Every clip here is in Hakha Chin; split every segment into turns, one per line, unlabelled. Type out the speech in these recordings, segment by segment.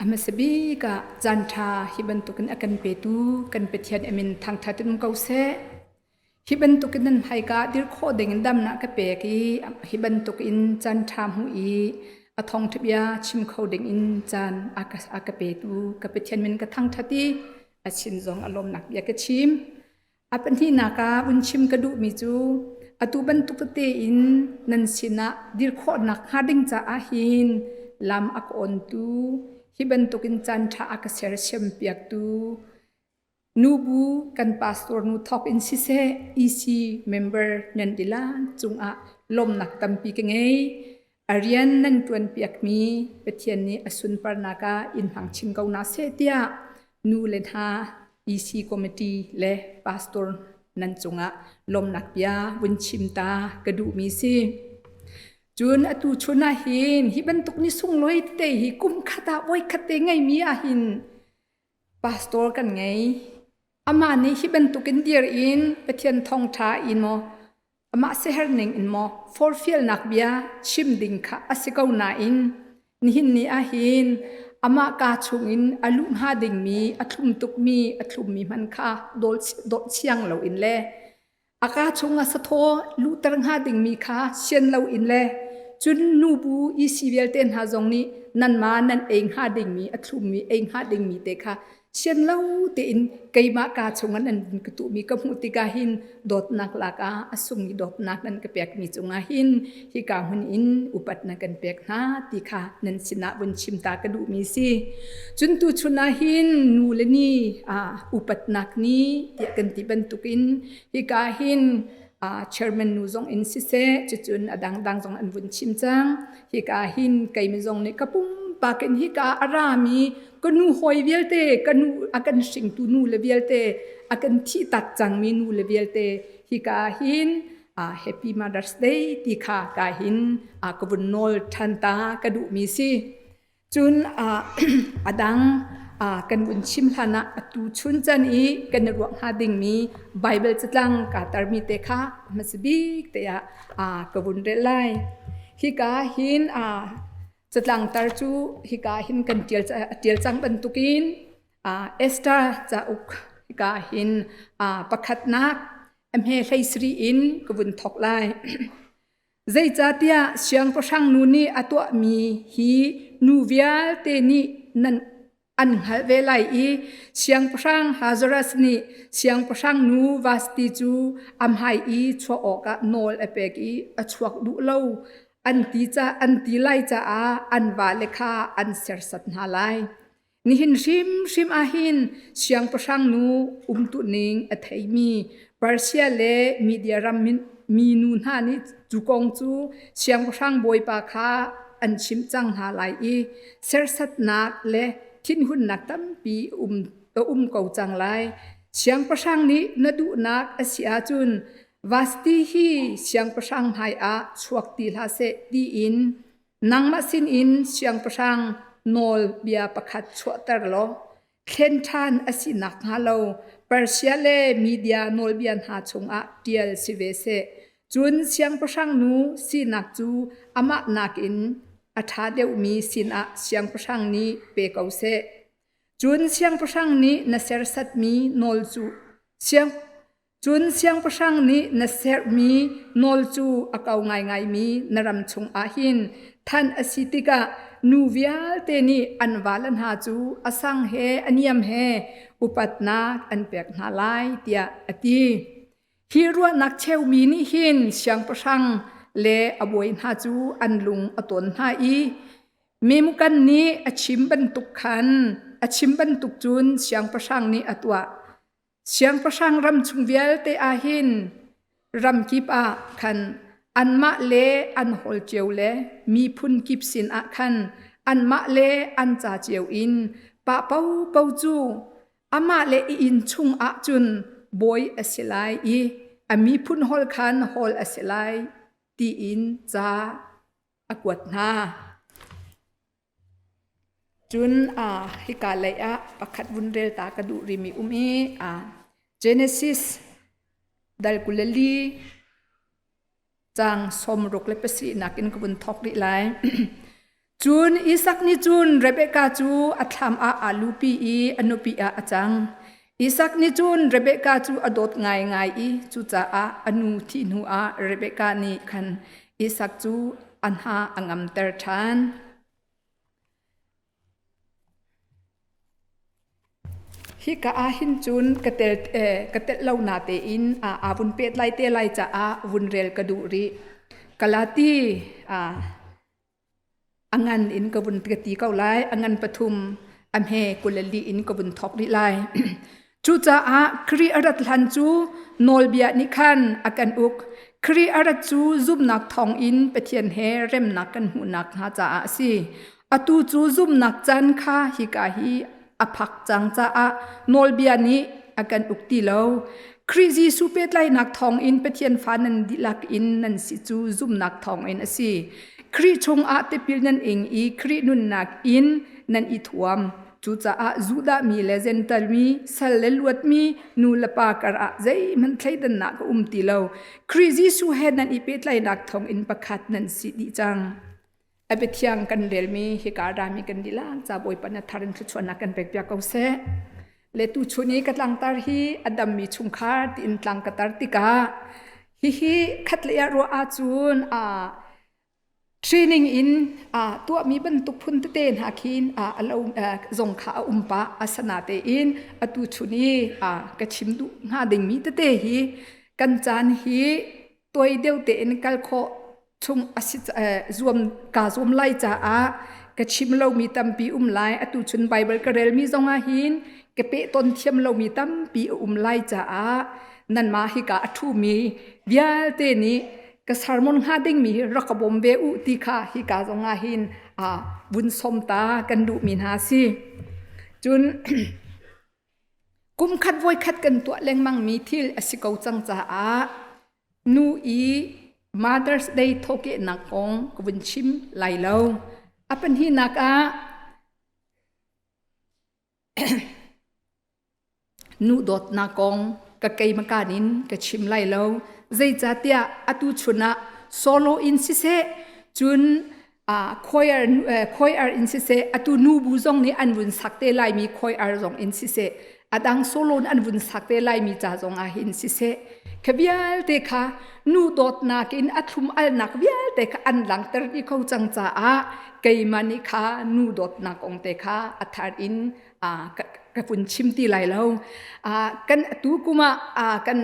A hmasa bik ah caanṭha hi bantukin a kan petu kan Pathian a min thangṭhat in um ko seh. Hi bantukin nan hmaika ah dir khawh dingin damnak ka pek i hi bantukin caanṭha hmuh i a thawngṭha bia chim kho dingin caan a ka petu ka Pathian min ka thangṭhat i a sin zong a lawmnak bia ka chim. A pahnihnak ah vun chim ka duhmi cu atu bantuk tete in nan sinah dir khawhnak hnga ding caah hin lam a ka awntu, hi bantukin caanṭha a ka sersiampiaktu nubu kan pastor nu thawk in siseh EC member nan dilan cungah lawmnak tampi ka ngei. A rian nan ṭuanpiakmi Pathian nih a sunparnak ah in hmang chin ko hna seh tiah nu le hna EC committee le pastor nan cungah lawmnak bia vun chim ta ka duhmi si. Cun atu chun ah hin hi bantuk ni sunglawi tete hi kum khat ah voikhat te ngeimi ah hin pastor kan ngei. Amah nih hi bantukin dir in Pathian thawngṭha in maw amah siaherh ning in maw forhfialnak bia chim ding kha a si ko nain nihin ni ah hin amah kaa chungin a luh hnga dingmi a thlum tukmi a thlummi hmanh kha dawt siang loin le a kaa chungah sathaw luhter hnga dingmi kha sian loin le cun nubu EC vialte hna zong nih nanmah nan ei hnga dingmi a thlummi ei hnga dingmi te kha sian lo tein keimah ka chungah nan ka tuhmi ka hmuh tikah hin dawtnak lak ah a sungmi dawtnak nan ka pekmi cungah hin hika hmun in upat na kan pek hna ti kha nan sinah vun chim ta ka duhmi si. Cun tu chun ah hin nu le ni upatnak ni tiah kan ti bantukin hika hin chairman nu zong in siseh cucun a dangdang zong an vun chim cang. Hika hin keimi zong nih ka pumpak in hika a rami ka nu hawi vialte ka nu a kan hringtu nu le vialte a kan thih tak cangmi nu le vialte hika hin Happy Mother's Day ti kha ka hin ka vun nawl ṭhan ta ka duhmi si. Cun a dang kan vun chim hlan ah atu chun can i kan i ruah hnga dingmi Bible catlang kaa tarmi te kha hmasa bik te ah ka vun rel lai. Hika hin catlang tar cu hika hin kan ṭial cang bantukin Esther cauk hika hin pakhatnak a hme hlei sarih in ka vun thawk lai. Zeicahtiah siangpahrang nu nih a tuahmi hi nu vialte nih nan an hngalh ve lai i siangpahrang Hazaras nih siangpahrang nu Vasti cu a hmai i chuah awkah nawl a pek i a chuak duh lo an ti ca an ti lai caah an vale kha an serhsat hna lai. Nihin hrimhrim ah hin siangpahrang nu umtuning a theimi Persia le Media ram minu hna nih cu kong cu siangpahrang bawipa kha an chimh cang hna lai i serhsatnak le thinhunnak tampi a um ko cang lai. Siangpahrang nih na duhnak a si ahcun Vasti hi siangpahrang hmaiah chuak ti hlah seh tiin nangmah sinin siangpahrang nawlbia pakhat chuahter law thlen ṭhan a si nakhnga lo Persia le Media nawlbia hna chungah ṭial si ve seh. Cun siangpahrang nu sinak cu amah nakin a ṭha deuhmi sinah siangpahrang nih pe ko seh. Cun siangpahrang nih na sersatmi nawl cu siang Cun siangpahrang nih na serhmi nawl cu a kau ngaingaimi na ram chungah hin thanh a si tikah nu vialte nih an vale hna cu a sang he a niam he upatnak an pek hna lai tiah a ti. Hi ruahnak cheumi nih hin siangpahrang le a bawi hna cu an lung a tawn hna i Memukan nih a chim bantuk khan a chim bantuk cun siangpahrang nih a tuah. Siangpahrang ram chung vialte ah hin ram kip ah khan anmah le an hawl cio le miphun kip sin ah khan anmah le an ca cio in pa paopaoh cu amah le i inn chung ah cun bawi a si lai i a miphun hawl khan hawl a si lai tiin ca a kuat hna. Cun hika lei ah pakhat vun rel ta ka duh rimi um i Genesis dal 24 caang 67 nakin ka vun thawk rih lai. Cun Isak nih cun Rebekah cu a thlam ah aa lupi i a nupi ah a cang. Isak nih cun Rebekah cu a dawt ngaingai i cucaah a nu thih hnuah Rebekah nih khan Isak cu a hna a ngamter ṭhan. Hika ah hin cun ka tel ka telh lo natein aa vun pet lai te lai caah vun rel ka duh rih. Kalati a ngan in ka vun ka ti ko lai. A ngan pathum a hme 22 in ka vun thawk rih lai. Cucaah Khrih a rat hlan cu nawlbia nih khan a kan uk. Khrih a rat cu zumhnak thawngin Pathian he remnak kan hmuhnak hnga caah a si. Atu cu zumhnak caan kha hika hi a phak cang caah nawlbia nih a kan uk ti lo. Khrih Jesuh pehtlaihnak thawngin Pathian fa nan dihlak in nan si cu zumhnak thawngin a si. Khrih chungah tipil nan ing i Khrih nunnak in nan i thuam. Cucaah Judah mi le Jentail mi, sal le luatmi, nu le pa karah zeihmanh thleidannak a um ti lo. Khrih Jesuh he nan i pehtlaihnak thawngin pakhat nan si dih cang. A biathiang kan relmi hika rami kan dihlak ca Bawipa na thar in thluachuahnak kan pek piak ko seh. Le tu chun i ka tlangtar hi a dammi chungkhar tiin tlang ka tar tikah hihi khatlei ah ruah ahcun training in tuahmi bantuk phun tete hna khin a lo zong kha a um pah asana tein atu chun i ka chim duh hnga dingmi tete hi kan caan hi tuai deuh tein kal khawh chung a si zuam kaa zuam lai caah ka chim lomi tampi um lai. Atu chun Bible ka relmi zong ah hin ka peh ton thiam lomi tampi a um lai caah nanmah hika a ṭhumi vialte nih ka sermon hnga dingmi hi rak ka bawm ve u ti kha hika zong ah hin vun som ta kan duhmi hna si. Cun kum khat voi khat kan tuah lengmangmi thil a si ko cang caah Nu i Mother's Day thawhkehnak kong ka vun chim lai lo. A pahnihnak ah nu dawtnak kong ka keimakan in ka chim lai lo. Zeicahtiah atu chun ah solo in siseh cun choir choir in siseh atu nu bu zong nih an vun sak te laimi choir zong in siseh adang solo an vun sak te laimi ca zong ah hin siseh kha vialte kha nu dawtnak in a thlum alnak vialte kha an langter dih ko cang caah keimah nih kha nu dawtnak kong te kha a thar in ka vun chim ti lai lo. Kan atu kum ah kan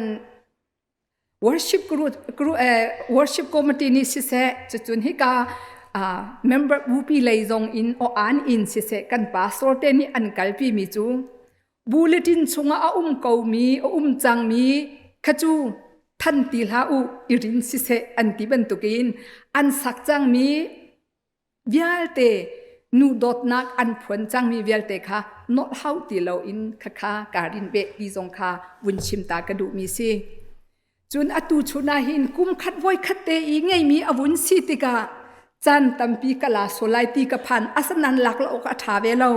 worship group, worship committee nih siseh cucun hika member bupi lei zong in o an in siseh kan pastor te nih an kalpi mi cu bulletin chungah a um ko mi a um cang mi kha cu than ti hlah u i rin siseh an ti bantukin an sak cang mi vialte nu dawtnak an phuan cangmi vialte kha nolh hau ti loin khakha kaa rin beh ti zong kha vun chim ta ka duhmi si. Cun atu chun ah hin kum khat voi khat te i ngeimi a vun si tikah caan tampi ka la sual lai ti ka phan asanan lak lo awk a ṭha ve lo.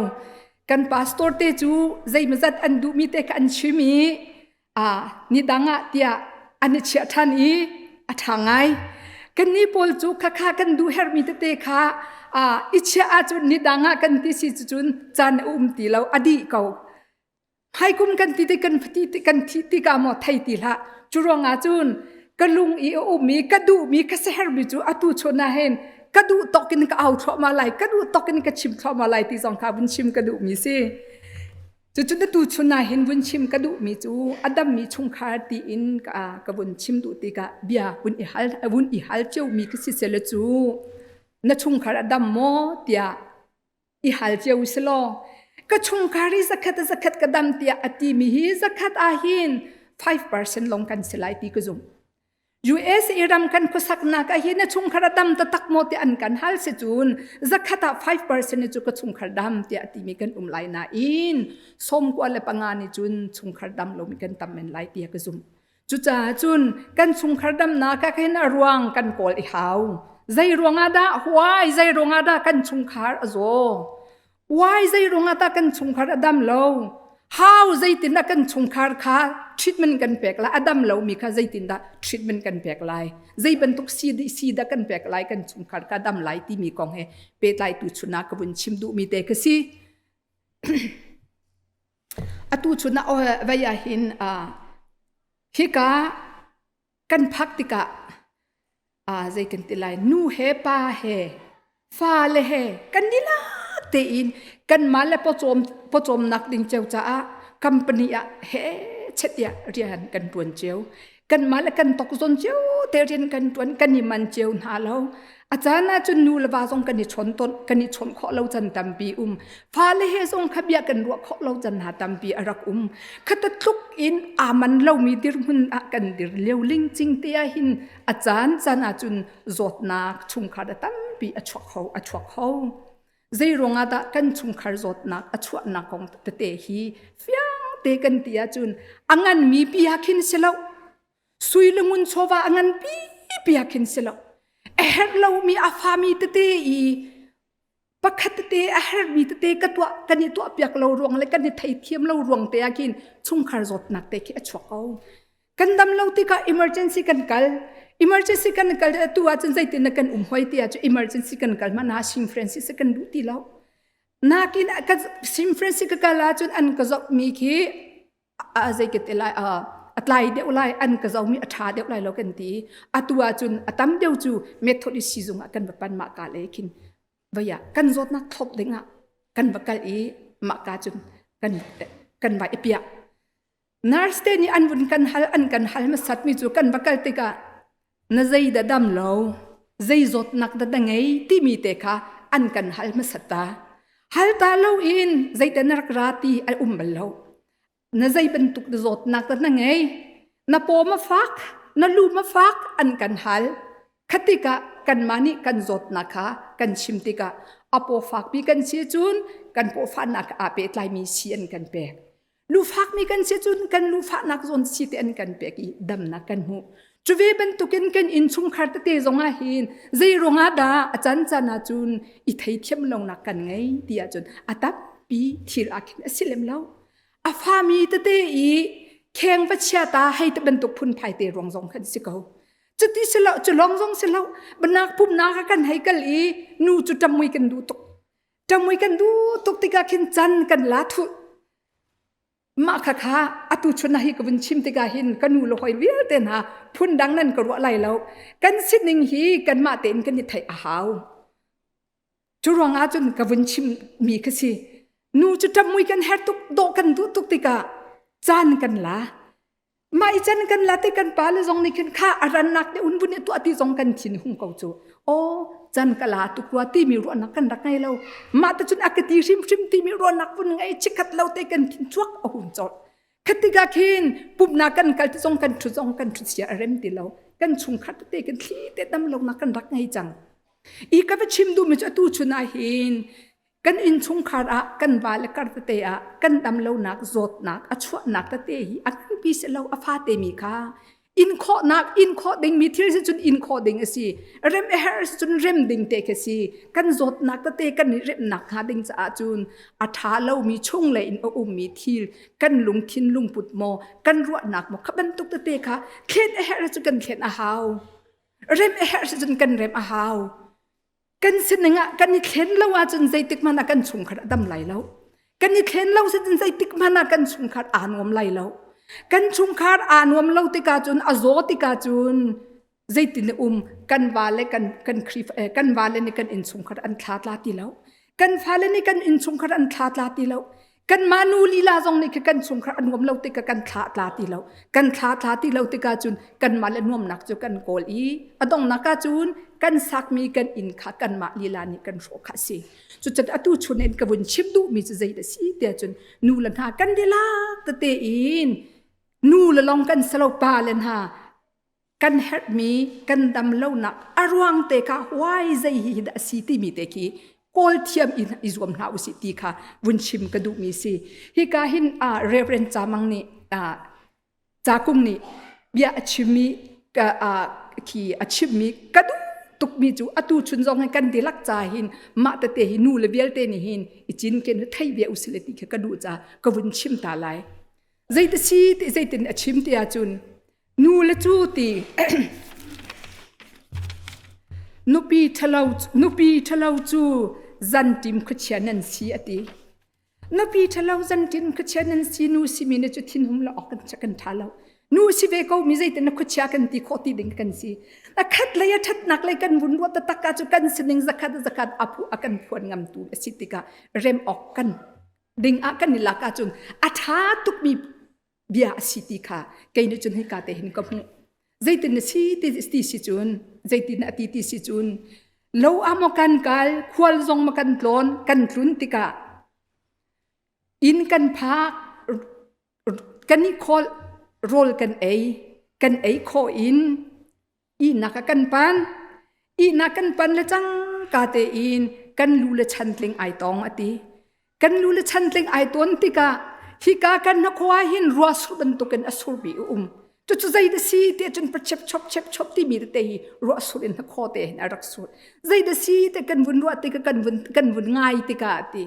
Kan pastor te cu zeimazat an duhmi te kha an chim i ni dang ah tiah an i chiah ṭhan i a ṭha ngai. Kannih pawl cu khakha kan duh herhmi tete kha i chiah ahcun ni dang ah kan ti si cucun caan a um ti lo a dih ko. Hmaikum kan ti ti kan ti kan thi tikah maw thei ti hlah. Cu ruangah cun ka lung i a um i ka duhmi ka siaherhmi cu atu chun ah hin ka duh tawk in ka au thluahmah lai ka duh tawk in ka chim thluahmah lai ti zong kha vun chim ka duhmi si. Cucun atu chun ah hin vun chim ka duhmi cu a dammi chungkhar tiin ka, ka vun chim duh tikah bia vun i hal vun i hal ciomi ka si sele cu na chungkhar a dam maw tiah i hal cio si law ka chungkhar hi zakhat a zakhat ka dam tiah a timi hi zakhat ah hin 5% lawng kan si lai ti ka zumh. USA ram kan khuasaknak ah hin na chungkhar a dam taktak maw ti an kan hal si cun zakhat ah 5% cu ka chungkhar dam tiah timi kan um lai nain 95 nih cun chungkhar dam lomi kan tam men lai tiah ka zumh. Cucaah cun kan chungkhar damnak ah khin a ruang kan kawl i hau. Zei ruangah dah why zei ruangah dah kan chungkhar a zaw? Why zei ruangah dah kan chungkhar a dam lo? How zeitin dah kan chungkhar kha treatment kan pek lai, a dam lomi kha zeitin dah treatment kan pek lai, zei bantuk si dah kan pek lai, kan chungkhar kha dam lai timi kong he pehtlai tu chun ah ka vun chim duhmi te ka si. Atu chun ah vei ah hin hika kan phak tikah zei kan ti lai nu he pa he fale he kan dihlak tein kanmah le pawcawm pawcawmnak ding cio caah company ah he chet tiah rian kan tuan cio kanmah le kan tok zawn cio te rian kan tuan kan i man cio hna lo A caan ahcun nu le va zong kan i chawn tawn kan i chawn khawh lo can tampi um. Fale he zong kha bia kan ruah khawh lo can hna tampi a rak um. Khata tluk in aa man lomi dirhmun ah kan dir lio lingcing te ah hin a caan caan ahcun zawtnak chungkhar a tampi a chuak kho a chuak kho. Zei ruangah dah kan chungkhar zawtnak a chuahnak kong tete hi fiang te kan ti ahcun a nganmi pi ah khin si lo. Sui le ngun chawva a ngan pipi ah khin si lo. A herh lomi a fami tete i pakhat tete a herhmi tete ka tuah kan i tuah piak lo ruang le kan i theithiam lo ruang te ah khin chungkhar zawtnak te khi a chuak ko. Kan dam lo tikah emergency kan kal. Emergency kan kal tu ahcun zeitin na kan um hoi ti ahcun emergency kan kal hmanh ah Sing Francis kan duh ti lo. Nakin ka Sing Francis ka kal ahcun an ka zohmi khi a zei ka ti lai a tlai deuh lai an ka zomi a ṭha deuh lai lo kan ti atu ahcun a tam deuh cu Methodist sizung ah kan va pan mah ka le khin vaya kan zawtnak thlop ding ah kan va kal i mah ka cun kan kan va i piah nurse te nih an vun kan hal an kan hal hmasat mi cu kan va kal tikah na zei dah dam lo zei zawtnak dah na ngei timi te kha an kan hal hmasat ta hal ta lo in zeite na rak ra ti a um bal lo na zei bantuk na zawtnak dah na ngei na paw ma fak na lu ma fak an kan hal khatikah kanmah nih kan zawtnak kha kan chim tikah a paw fakpi kan si cun kan paw fahnak aa pehtlaimi si an kan pek Lufakmi kan si cun kan lufahnak zawn si te an kan pek i damnak kan hmuh. Cu ve bantukin kan innchungkhar tete zong ah hin zei ruangah dah a can can ahcun i theithiam lonak kan ngei ti ahcun a tampi thil ah khin a si lem lo. A fami tete i kheng va chia ta hei te bantuk phunphai te ruang zong khan si ko. Cuti si lo, cu lawng zong si lo, banak pumnak ah kan hei kal i nu cu ṭamui kan duh tuk. Ṭamui kan duh tuk tikah khin can kan la thuh. Mah khakha atu chun hi ka vun chim tikah hin ka nu le hoi vialte hna phundang nan ka ruah lai lo. Kan sining hi kanmah tein kan i theih a hau. Cu ruangah cun ka vun chim mi kha si. Nu cu ṭamui kan her tuk, dawh kan duh tuk tikah caan kan la. Mah i can kan la te kan pa le zong nih khin kha a rannak te un vun i tuah ti zong kan thin hung ko cu. Aw can ka la tuk rua timi ruahnak kan rak ngei lo. Mah te cun a ka ti hrimhrim timi ruahnak vun ngei chikhat lo te kan thin chuak a hun colh. Khatikah khin pumhnak kan kal ti zong kan ṭhut zong kan ṭhut sia a rem ti lo. Kan chungkhat tete kan thli te dam lonak kan rak ngei cang. I ka va chim duhmi cu atu chun ah hin Kan innchungkhar ah kan vale kar tete ah kan dam lonak zawtnak a chuahnak tete hi a nganpi si lo a fate mi kha in khawhnak in khawh dingmi thil si cun in khawh ding a si rem a herh si cun rem ding te khi si kan zawtnak tete kan i remnak hnga ding caah cun a ṭha lomi chung lei in a ummi thil kan lungthin lungput maw kan ruahnak maw kha bantuk tete kha thlen a herh cu kan thlen a hau rem a herh si cun kan rem a hau Kan sining ah kan i thlen lo ahcun zeitik hmanh ah kan chungkhar a dam lai lo. Kan i thlen lo cun zeitik hmanh ah kan chungkhar aa nuam lai lo. Kan chungkhar aa nuam lo tikah cun a zaw tikah cun zeitin um kan vale kan kan Khrihfa eh, kan vale nih kan innchungkhar an thla tla ti lo. Kan fale nih kan innchungkhar an thla tla ti lo. Kanmah nu lila zong nih kan chungkhar a nuam lo tikah kan thla tla ti lo. Kan thla tla ti lo tikah cun kanmah le nuamnak cu kan kawl i a donghnak ah cun kan sakmi kan inn kha kanmah lila nih kan hrawh kha a si. Cucun atu chun in ka vun chim duhmi cu zei dah si tiah cun nu le hna kan dilak tete in nu le long kan si lo pa le hna kan herhmi kan dam lonak a ruang te kha why zei hi dah a si timi te khi kawl thiam in i zuam hna usih ti kha vun chim ka duhmi si hika hin uh, Reverend Chamang nih uh, Cakung nih bia a chimmi ka uh, khi a chimmi ka duh tukmi cu atu chun zong hin kan dilak ca hin mah tete hi nu le vialte nih hin i cinken thei ve usile ti khi ka duh ca ka vun chim ta lai. Zeiti si ti zeitin a chim ti ahcun nu le cu ti nupi ṭhalo nupi ṭhalo cu zanṭim khuachia nan si a ti. Nupi ṭhalo zanṭim khuachia nan si nu simi ne cu thinhum lo awk kan kan ṭha lo. Nu si ve ko mi zeitin na khuachia kan ti khawh ti ding kan si. A khat lei a ṭhatnak lei kan vun ruat taktak ah cu kan sining zakhat zakhat a phu a kan phuan ngamtu a si tikah rem awk kan ding ah kan i lak ahcun a ṭha tukmi bia a si ti kha kei nih cun hika te hin ka hmuh. Zeitin na si ti, ti si cun zeitin a ti ti si cun lo ah maw kan kal khual zong maw kan tlawn kan tlun tikah inn kan phak kan i khawl rawl kan ei kan ei khawh in ihnak a kan pan ihnak kan pan le cangka tein kan lu le chantling ai tong a ti kan lu le chantling ai tawn tikah hika kan hnakhua hin rua sur bantukin a surmi a um cucu zei da si ti cun pachep chop chep chop timi tete hi ruah sur in hnakhaw te hin a rak sur zei da si te kan vun ruah tikah kan vun kan vun ngai tikah ti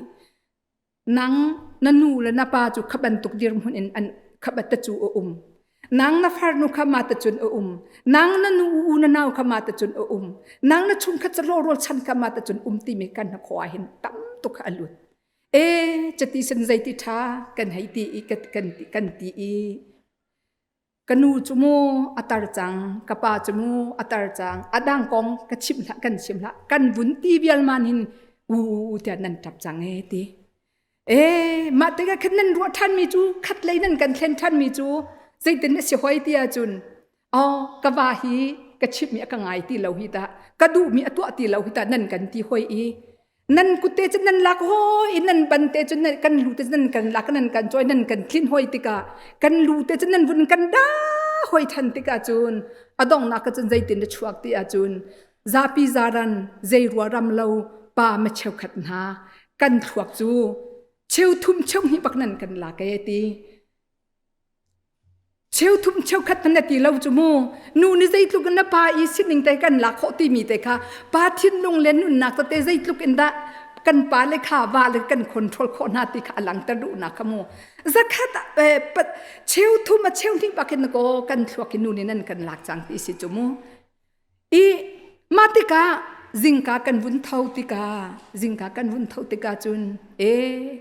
Nang na nu le na pa cu kha bantuk dirhmun in an kha bat cu a um. Nang na farnu kha ma ta cun a um. Nang na nu u na nau kha ma ta cun a um. Nang na chungkhat calo rawl chan kha ma ta cun um timi kan na khua hin tam tuk kha a lut. E cati san zeiti tha kan hei ti i kan kan kan ti i Ka nu cu mu a tar cang, ka pa cu mu a tar cang, a dang kong ka chim hlah, kan chim hlah. Kan vun ti vial man hin u u tiah nan ṭap cang ee ti. Ee, mah tikah khan nan ruah ṭhanmi cu khat lei nan kan thlen ṭhanmi cu zeitin a si hoi ti ahcun oh ka va hi ka chimmi a ka ngai ti lo hi tah, ka duhmi a tuah ti lo hi tah nan kan ti hoi i Nan kut te cu nan lak hawi i nan ban te cu kan lu te cu nan kan lak nan kan cawi nan kan tlin hawi tikah kan lu te cu nan vun kan da hawi than tikah cun a donghnak ah cun zeitin na chuak ti ahcun zapi zaran zei rua ram lo pa ma cheukhat hna kan thluak cu cheu thum cheu hnih bak nan kan lak e ti Cheuthum cheukhat na ti lo cu mu. Nu nih zeitluk in na pa i sining te kan lak khawh timi te kha pa thinlung le nunnak tete zeitluk in dah kan pa le kha va le kan control khawh hna ti kha a langter duhnak kha mu. Zakhat cheuthum a cheu hnih bak in ko kan thluak in nu nih nan kan lak cang ti si cu mu. I mah tikah zingka kan vun tho tikah zingka kan vun tho tikah cun e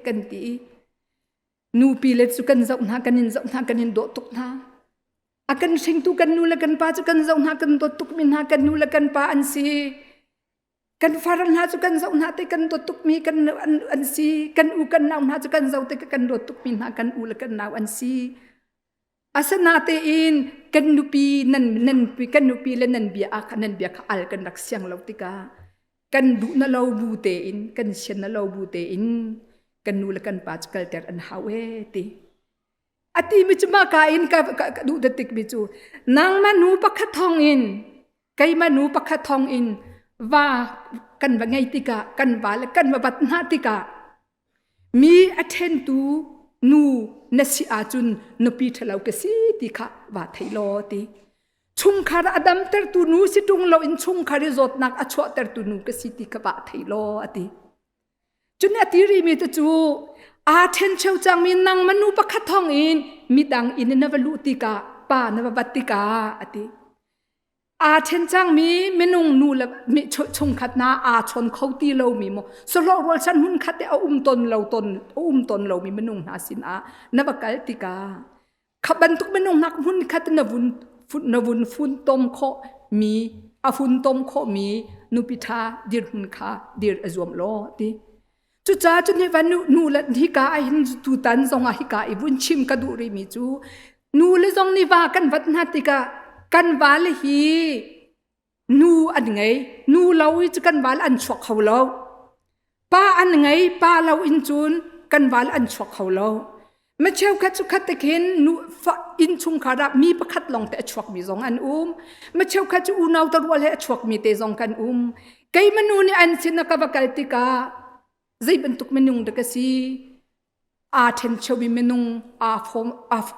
kan ti i Nupi le cu kan zoh hna, kan in zoh hna, kan in dawt tuk hna. A kan hringtu kan nu le kan pa cu kan zoh hna, kan dawt tukmi hna, kan nu le kan pa an si. Kan far hna cu kan zoh hna te kan dawt tukmi kan an, an si. Kan u kan nau hna cu kan zoh te kan dawt tukmi hna, kan u le kan nau an si. Asinatein kan nupi nan nan kan nupi le nan bia ah nan bia kha al kan rak siang lo tikah kan duh na lo bu tein kan sian na lo bu tein kan nu le kan pa cu kalter an hau e ti a ti mi cu mah ka in ka, ka, ka duh tik mi cu nangmah nu pakhat thong in keimah nu pakhat thong in va kan va ngei tikah kan va le kan va bat hna tikah Mi a ṭhentu nu na si ahcun nupi ṭhalo ka si ti kha vaa thei law ti. Chungkhar a damtertu nu si ṭung loin chungkhar i zawtnak a chuahtertu nu ka si ti kha vaa thei law a ti. Cun a ti rihmi te cu aa ṭhencheu cangmi nangmah nu pakhat thawngin midang inn na va luh tikah pa na va vat tikah a ti. Aa ṭhen cangmi minung nu le chungkhat hna aa chawn kho ti lomi maw sahlawh rualchan hmunkhat i a um ton lo ton a um ton lomi minung hna sinah na va kal tikah kha bantuk minung hna hmunkhat na vun na vun funtom khawh mi a funtom khawh mi nupi ṭha dirhmun kha dir a zuam law ti Cucaah cun hi va nu, nu le hika ah hin tutan zong ah hika i vun chim ka duh rihmi cu nu le zong nih va kan vat hna tikah kan vale hi nu an ngei nu lo i cu kan vale an chuak kho lo pa an ngei pa lo in cun kan vale an chuak kho lo Ma cheukhat cu khat te khin nu fa innchungkhar ah mi pakhat lawng te a chuakmi zong an um. Ma cheukhat cu unau ta rual he a chuakmi te zong kan um. Keimah nu nih an sin ah ka va kal tikah zei bantuk minung dah ka si? Aa ṭhencheumi minung aa fom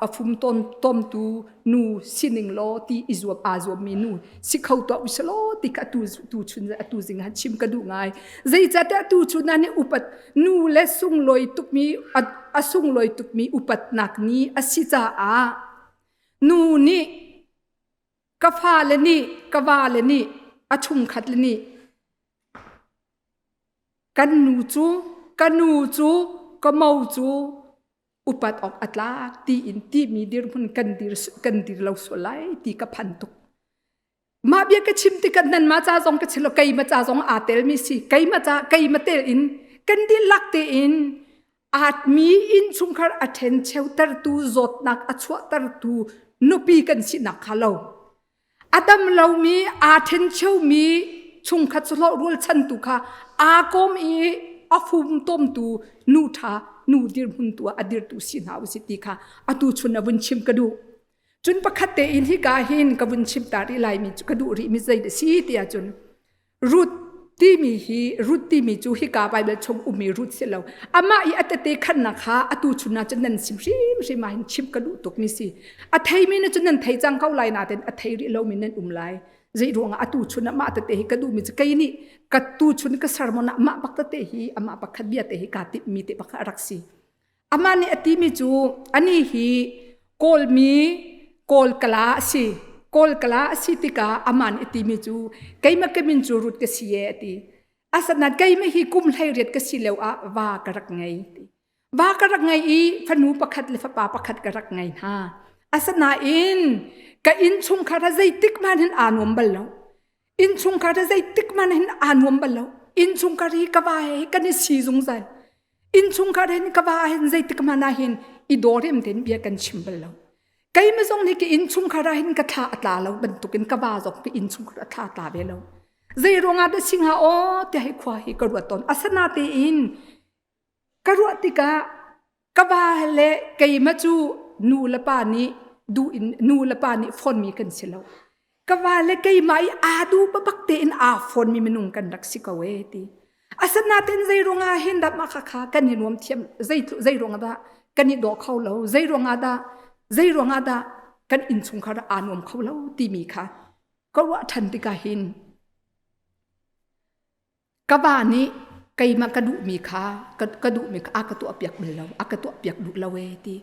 a fum tawn tomtu nu sining law ti i zuam aa zuammi nu si kho tuah u selaw ti kha atu tu chun atu zing han chim ka duh ngai. Zeicahtiah tu chun ah nih upat nu le sunglawi tukmi a sunglawi tukmi upatnak ni a si caah nu nih ka fale nih ka vale nih a chungkhat le nih kan nu cu ka nu cu ka mo cu upat awk a tlak tiin timi dirhmun kan dir kan dir lo sual lai ti ka phan tuk. Mah bia ka chim tikah nanmah ca zong ka chim lo keimah ca zong aa telmi si keimah ca keimah tel in kan dihlak tein atmi innchungkhar a ṭhencheutertu zawtnak a chuahtertu nupi kan sinak kha lo a dam lomi aa ṭhencheumi chungkhat sahlawh rualchantu kha aa kawm i a fumtomtu nu ṭha nu dirhmun tu ah a dirtu si hna usih ti kha atu chun a vun chim ka duh. Cun pakhat tein hika hin ka vun chim ta rih laimi cu ka duh rihmi zei dah si ti ahcun Ruth timi hi Ruth timi cu hika Baibal chung ummi Ruth si lo. Amah i a tete khannak kha atu chun ah cun nan sim hrimhrim ah hin chim ka duh tukmi si. A theimi na cun nan thei cang ko lai nain a thei rih lomi nan um lai. Zei ruangah atu chun ah mah tete hi ka duhmi cu kei nih ka tu chun ka sermon ah mah bak tete hi amah pakhat bia te hi kaa timhmi te bak a rak si. Amah nih a timi cu anih hi Kawlmi Kawlkala a si. Kawlkala a si tikah amah nih a timi cu keimah ka min cu Ruth ka si e a ti. Asanain keimah hi kum 18 ka si lio ah va ka rak ngei ti. Va ka rak ngei i fanu pakhat le fapa pakhat ka rak ngei hna. Asinain ka innchungkhar ah zeitik hmanh hin aa nuam bal lo. Innchungkhar hi zeitik hmanh hin aa nuam bal lo. Innchungkhar hi ka va he kan i si zungzal. Innchungkhar hin ka va hin zeitik hmanh ah hin i dawrem tein bia kan chim bal lo. Keimah zong nih ka innchungkhar ah hin ka thla a tla lo bantukin ka va zong ka innchungkhar a thla a tla ve lo. Zei ruangah dah si hnga aw tiah hi khua hi ka ruat tawn. Asinatein Ka ruah tikah ka va le keimah cu nu le pa nih duh in nu le pa nih fawnmi kan si lo. Ka va le keimah i aa duh bak tein aa fawnmi minung kan rak si ko ee ti. Asinain zei ruangah hin dah mah khakha kan i nuam thiam zei zei ruangah dah kan i daw kho lo zei ruangah dah zei ruangah dah kan innchungkhar aa nuam kho lo timi kha ka ruah ṭhan tikah hin Ka va nih keimah ka duhmi kha ka duhmi kha a ka tuahpiak bal lo, a ka tuahpiak duh lo ee ti.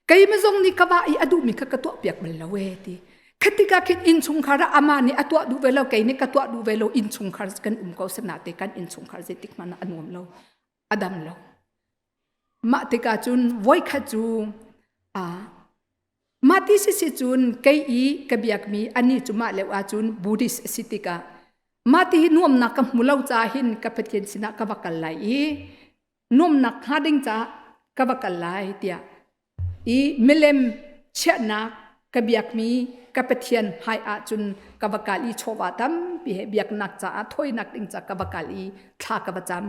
Keimah zong nih ka va i a duhmi kha ka tuahpiak bal lo ee ti. Khatikah khin innchungkhar ah amah nih a tuah duh ve lo, kei nih ka tuah duh ve lo, innchungkhar kan um ko sanate kan innchungkhar zeitik hmanh ah a nuam lo, a dam lo. Mah tikah cun voikhat cu Mah ti sisi cun kei i ka biakmi anih cu mah lio ahcun Buddhist a si tikah mah ti hi nuamnak ka hmu lo caah hin ka Pathian sinah ka va kal lai i nuamnak hnga ding caah ka va kal lai tiah i milem chiahnak ka biakmi ka Pathian hmai ahcun ka va kal i chawva tampi he biaknak caah thawinak ding caah ka va kal i thla ka va cam.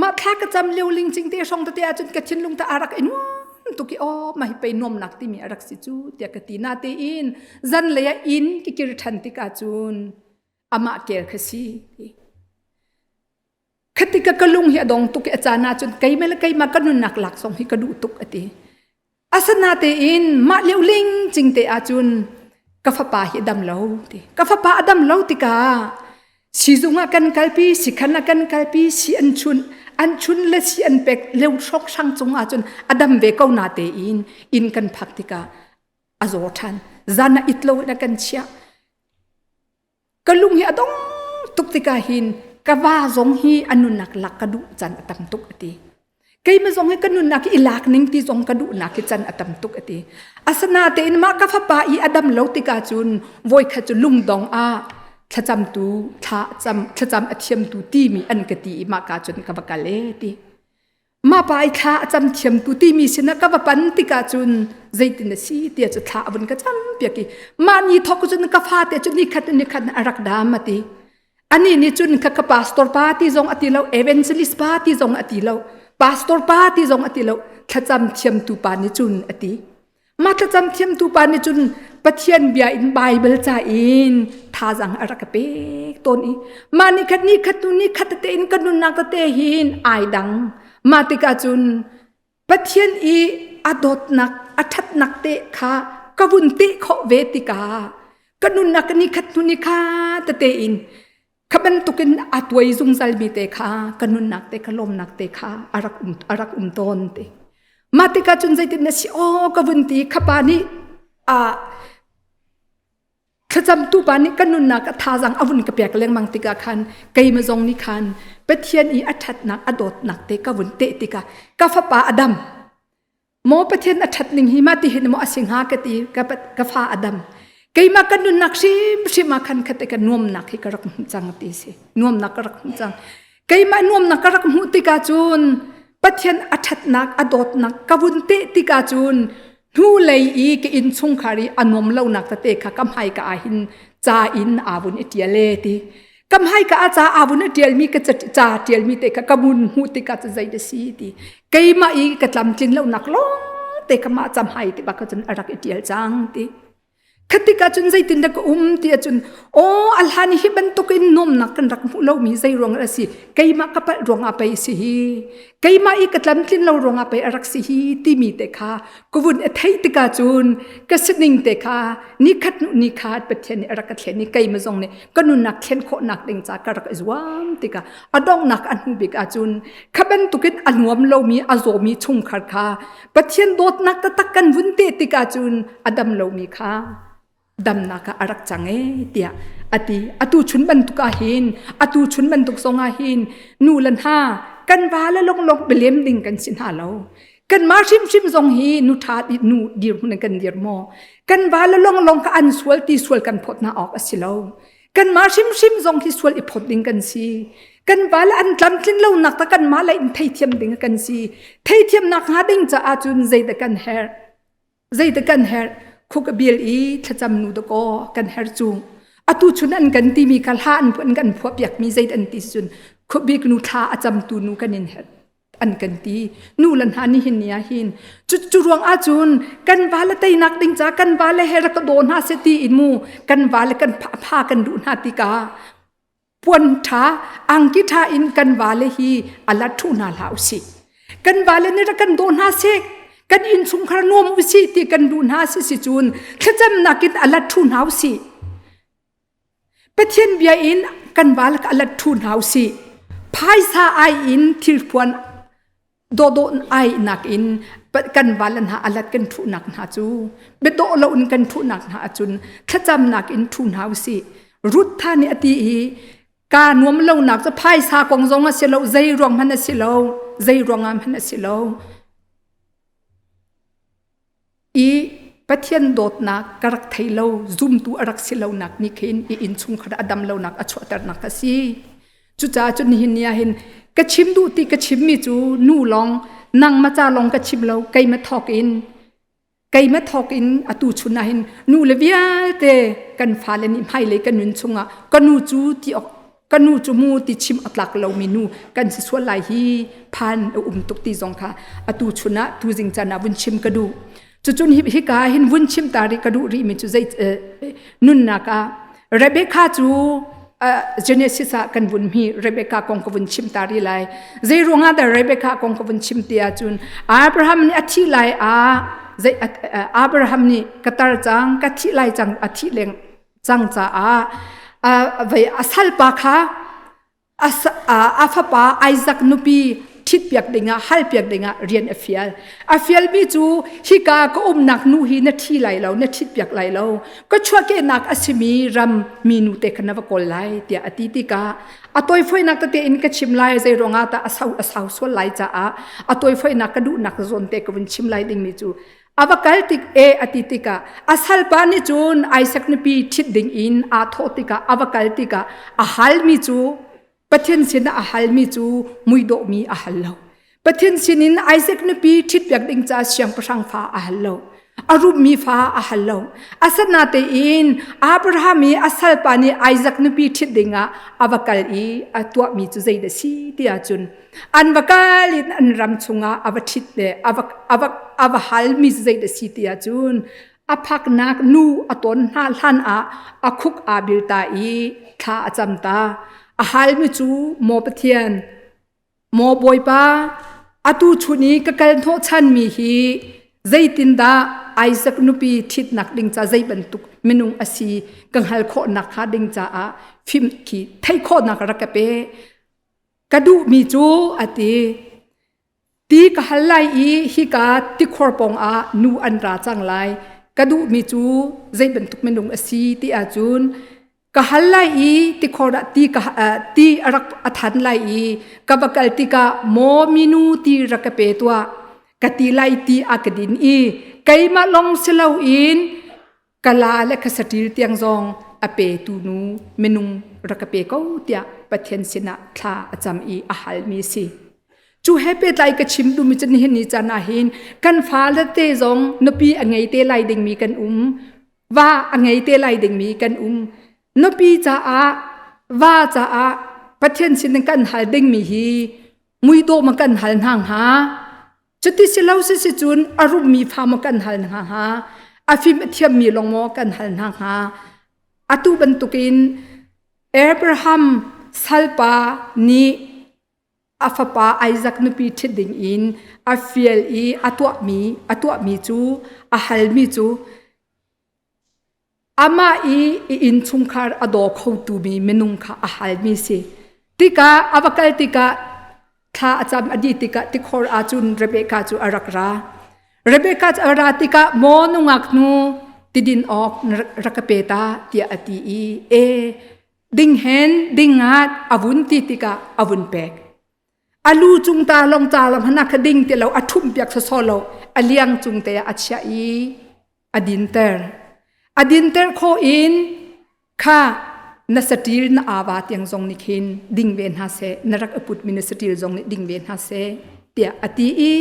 Mah thla ka cam lio lingcing te hrawng tete ahcun ka thinlung ta a rak i nuam tuk i aw mah hi pei nuamnak timi a rak si cu tiah ka ti natein zanlei ah inn ka kir ṭhan tikah cun amah kel kha si ti. Khati ka ka lung hi a dong tuk i a caan ahcun keimah le keimah ka nunnak lak zong hi ka duh tuk a ti. Asinatein mah lio lingcing te ahcun ka fapa hi a dam lo ti. Ka fapa a dam lo tikah siizung ah kan kalpi, sikhan ah kan kalpi, si an chunh, an chun le si an pek leo hrawkhrang cung ahcun a dam ve ko na tein inn kan phak tikah a zaw ṭhan. Zan ah it lo in a kan chiah. Ka lung hi a dong tuk tikah hin ka va zong hi a nunnak lak ka duh can a tam tuk a ti. Keimah zong hi ka nunnak hi i lak ning ti zong ka duhnak hi can a tam tuk a ti. Asinatein mah ka fapa i a dam lo tikah cun voikhat cu lungdong ah thlacamtu thla cam thlacam a thiamtu timi an ka ti i mah ka cun ka va kal e ti. Mah pa i thla a cam thiamtu timi sinah ka va pan tikah cun zeitin a si tiah cu thla a vun ka cam piak i mah ni thawk cun ka fate cu nikhat nikhat a rak dam a ti. Ani nih cun ka ka pastor pa ti zong a ti lo, evangelist pa ti zong a ti lo, pastor pa ti zong a ti lo, thlacam thiamtu pa nih cun a ti. Mah thlacam thiamtu pa nih cun Pathian bia in Bible ca in thazaang a rak ka pek tawn i mah ni khat ni khat tu ni khat tete in ka nunnak tete hin ai dang. Mah tikah cun. Pathian i a dawtnak a ṭhatnak te kha ka vun teh khawh ve tikah ka nunnak ni khat hnu ni kha tete in kha bantukin a tuai zungzal mi te kha ka nunnak te ka lawmnak te kha a rak um a rak um tawn te. Mah tikah cun zeitin na si aw ka vun ti kha pa nih a Thlacamtu pa nih ka nunnak a thazaang a vun ka pek lengmang tikah khan keimah zong nih khan Pathian i a ṭhatnak a dawtnak te ka vun teh tikah ka fapa a dam. Maw Pathian a ṭhat ning hi mah ti hin maw a si hnga ka ti ka fa a dam. Keimah ka nunnak hrimhrim ah khan khate ka nuamnak hi ka rak hmuh cang ti si. Nuamnak ka rak hmuh cang. Keimah nuamnak ka rak hmuh tikah cun Pathian a ṭhatnak a dawtnak ka vun teh tikah cun hnulei i ka innchungkhar i a nuam lonak tete kha ka hmaika ah hin ca in aa vun i ṭial e ti. Ka hmaika ah ca aa vun i ṭialmi ka ca ṭialmi te kha ka vun hmuh tikah cu zei dah si ti. Keimah i ka tlamtlin lonak lawng te kha mah camhai ti bak cun a rak i ṭial cang ti. Khatik ahcun zeitindah ka um ti ahcun aw a hlan hi bantukin nuamnak kan rak hmuh lomi zei ruang a si keimah ka palh ruangah pei si hi keimah i ka tlamtlin lo ruangah pei a rak si hi timi te kha ka vun a theih tikah cun ka sining te kha nikhat hnu nikhat Pathian nih a rak ka thlen i keimah zong nih ka nunnak thlen khawhnak ding ca ka rak i zuam tikah a donghnak a hnu bik ahcun kha bantukin a nuam lomi a zawmi chungkhar kha Pathian dawtnak taktak kan vun te tikah cun a dam lomi kha damnak ah a rak cang e tiah a ti. Atu chun bantuk ah hin atu chun bantuk zong ah hin nu le hna kan va le longlong belem ding kan si hna lo. Kanmah hrimhrim zong hi nu ṭha nu dirhmun in kan dir maw? Kan va le longlong kha an sual ti sual kan phawt hna awk a si lo. Kanmah hrimhrim zong hi sual i phawt ding kan si. Kan va le an tlamtlin lonak ta kanmah le in theithiam ding kan si. Theithiamnak hnga ding caah cun zeidah kan herh? Zeidah kan herh? Khuk a bil i thlacam nu dakaw kan herh cu. Atu chun an kan timi kha hla an kan phuah piakmi zeit an ti cun khuabik nu thla a camtu nu kan in herh. An kan ti. Nu le hna nihin ni ah hin cu cu ruang ahcun kan va le teinak ding ca kan va le he rak ka daw hna seh ti in mu kan va le kan pha kan duh hna tikah puan ṭha angki ṭha in kan va le hi a lat ṭhu hna hlah usih. Kan va le nih rak kan daw hna seh kan innchungkhar nuam usih ti kan duh hna si si cun thlacamnak in a lat ṭhu hna usih. Pathian bia in kan val a let ṭhu hna usih. Phaisa ai in thilphuan dawhdawh ai nakin kan val hna a let kan ṭhuhnak hna cu biadawh lo in kan ṭhuhnak hna ahcun thlacamnak in ṭhu hna usih. Ruth tha nih a ti i kaa nuam lonak cu phaisa kong zong a si lo zei ruang hmanh a si lo zei ruangah hmanh a si lo I Pathian dawtnak ka rak thei lo, zumtu a rak si lonak nih khin i innchungkhar a dam lonak a chuahternak a si. Cucaah cun nihin ni ah hin ka chim duh ti ka chimmi cu nu lawng nangmah ca lawng ka chim lo keimah thawk in keimah thawk in atu chun ah hin nu le vialte kan fale nih hmailei kan nun chungah ka nu cu ti awk ka nu cu mu ti chim a tlak lomi nu kan si sual lai hi phan a um tuk ti zong kha atu chun ah tuzing caan ah vun chim ka duh. Cucun hika hin vun chim ta rih ka duh rih mi cu zei nunnak ah Rebecca cu Genesis ah kan vun mi Rebecca kong ka vun chim ta rih lai. Zei ruangah dah Rebecca kong ka vun chim ti ahcun Abraham nih a thih lai ah zei Abraham nih ka tar cang ka thih lai cang a thih leng cang caah vei a salpa kha a fapa Isaac nupi ṭhitpiak dingah halpiak dingah rian a fial. A fialmi cu hika ka umnak nu hi na ṭhi lai lo, na ṭhitpiak lai lo. Ka chuahkehnak a simi ram mi nu te kha na va kawl lai tiah a ti tikah a tawifoinak tete in ka chim lai zei ruangah dah a sau a sau sual lai caah a tawifoinak ka duhnak zawn te ka vun chim lai dingmi cu A va kal tik e a ti tikah a salpa nih cun Isaac nupi ṭhit ding in aa thawh tikah a va kal tikah a halmi cu Pathian sinah a halmi cu muidawhmi a hal lo. Pathian sinin Isaac nupi ṭhitpiak ding ca siangpahrang fa a hal lo. A rummi fa a hal lo. Asinatein Abraham i a salpa nih Isaac nupi ṭhit dingah a va kal i a tuahmi cu zeidah si ti ahcun An va kal in an ram chungah a va ṭhit le a va, a va, a va halmi zeidah si ti ahcun a phaknak nu a ton hna hlan ah a khuk aa bil ta i thla a cam ta. A halmi cu Maw Pathian, Maw Bawipa, Atu chun i ka kal hnawhchanmi hi zeitindah Isaac nupi ṭhitnak ding ca zei bantuk minung a si ka hngal khawhnak hnga ding caah fim khi theih khawhnak rak ka pe. Ka duhmi cu a ti. Ti ka hal lai i hika tikhor pawng ah nu an ra cang lai. Ka duhmi cu zei bantuk minung a si ti ahcun ka hal lai i tikhor ah ti ka ti a rak a than lai i ka va kal tikah maw minu ti rak ka pe tuah ka ti lai ti a ka din i keimah lawng si loin ka la le ka saṭil tiang zong a petu nu minung rak ka pe ko tiah Pathian sinah thla a cam i a halmi a si. Cu he pehtlai ka chim duhmi cu nihin ni caan ah hin kan fale te zong nupi a ngei te lai dingmi kan um va a ngei te lai dingmi kan um. Nupi caah va caah Pathian sin in kan hal dingmi hi muidawh ma kan hal hna hnga Cuti si lo si si cun a rummi fa maw kan hal hna hnga? A fim a thiammi lawng maw kan hal hna hnga? Atu bantukin Abraham salpa nih a fapa Isaac nupi ṭhit ding in a fial i a tuahmi cu a halmi cu Amah i i innchungkhar a daw khotu mi minung kha a halmi si. Tikah a va kal tikah thla a cam a dih tikah tikhor ahcun Rebekah cu a rak ra. Rebekah cu a ra tikah maw nungak nu tidin awk rak ka pe ta tiah a ti i e ding hen ding ngat a vun ti tikah a vun pek. A lu cung ta long ta long hana kha ding ti lo a ṭhumh piak sawsawh lo a liang cung te ah a chiah i a dinter. A dinter khawh in kha na saṭil na ava tiang zong nih khin ding ve hna seh na rak a putmi na saṭil zong nih ding ve hna seh tiah a ti i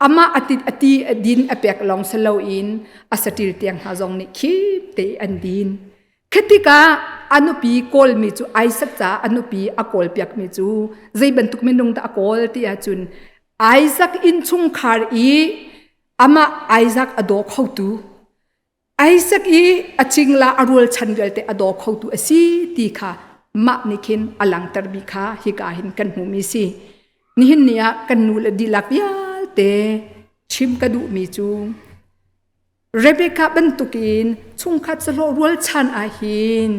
amah a ti a ti a din a pek lawng si loin a saṭil tiang hna zong nih khip te an din. Khi tikah a nupi kawlmi cu Isaac caah a nupi a kawlpiakmi cu zei bantuk minung dah a kawl ti ahcun Isaac innchungkhar i amah Isaac a daw khotu Isaac i a cingla a rualchan vialte a daw khotu a si ti kha mah nih khin a langhtermi kha hika hin kan hmuhmi si. Nihin ni ah kan nu le dihlak vialte chim ka duhmi cu Rebecca bantukin chungkhat sahlawh rualchan ah hin